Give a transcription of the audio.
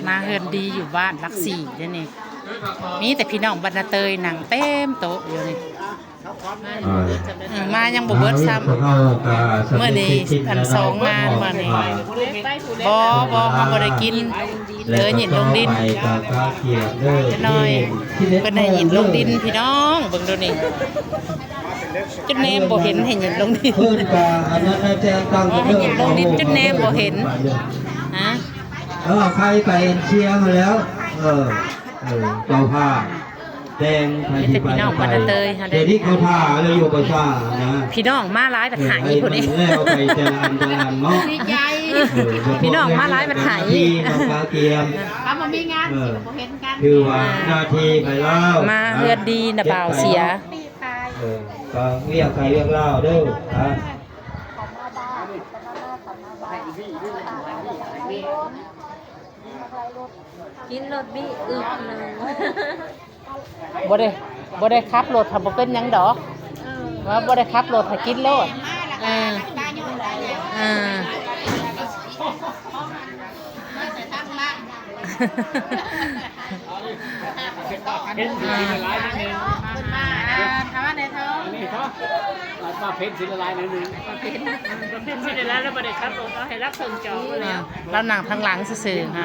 ມາເຮືອນດີຢູ່ບ້ານຫຼັກສີ່ເດ້ນີ້ ມີແຕ່ພີ່ນ້ອງບັນນາເຕີຍນັ່ງເຕັມໂຕະຢູ່ນີ້. ເອີ ເອີ ມາຍັງບໍ່ເບິດຊ້ຳ. ມື້ນີ້ອັນສອງງານມື້ນີ້. ບໍ່ ບໍ່ ເຮົາບໍ່ໄດ້ກິນ. ເອີ ຫຍິນລົງດິນ. ຈັກໜ້ອຍເພິ່ນໃຫ້ຫຍິນລົງດິນພີ່ນ້ອງ ເບິ່ງດູນີ້. ຈົນແນມບໍ່ເຫັນ ໃຫ້ຫຍິນລົງດິນ. ເອີ ໃຫ້ຫຍິນລົງດິນຈົນແນມບໍ່ເຫັນ. ຮະ? ເອີ ໃຜໄປເຊຍມາແລ້ວ. ເອີ ເອີ ເຈົ້າພາບແດງໃຜຊິໄປກໍໄປ. ດຽວນີ້ເຂົາຖ້າແລ້ວຢູ່ປະຊານະ. ພີ່ນ້ອງມາຫຼາຍບັດໄຫ້ພຸ້ນເດ້. ແລ້ວໄປແຕ່ລະອັນແຕ່ລະອັນເນາະ. ດີໃຈ. ເອີ ພີ່ນ້ອງມາຫຼາຍບັດໄຫ້. ເຮົາບໍ່ມີງານ ເອີ ຊິບໍ່ເຫັນກັນ. ຄືວ່າໜ້າທີ່ໃຜລາວ. ມາເຮືອນດີນະບ່າວເສຍ. ເອີ ກໍວຽກໃຜວຽກລາວເດີ້. ກິນໂລດບິ ອຶບໜຶ່ງ. ບໍ່ໄດ້ ບໍ່ໄດ້ຂັບລົດ ຖ້າບໍ່ເປັນຫຍັງດອກ. ເອີ ວ່າບໍ່ໄດ້ຂັບລົດ ຖ້າກິນໂລດ. ເອີ ເອີ ເຫັນສີຫຼາຍໆໜ້ອຍໜຶ່ງ. ອ່າ ຖາມວ່າແນວທອງ ອັນນີ້ເທາະ ວ່າເຫັນສີຫຼາຍໆໜ້ອຍໜຶ່ງ. ເຫັນສີຫຼາຍໆ ແລ້ວບໍ່ໄດ້ຂັບລົດ ເອົາໃຫ້ລັກເຄື່ອງຈອດ. ລາວນັ່ງທາງຫຼັງຊື່ໆ ຮະ.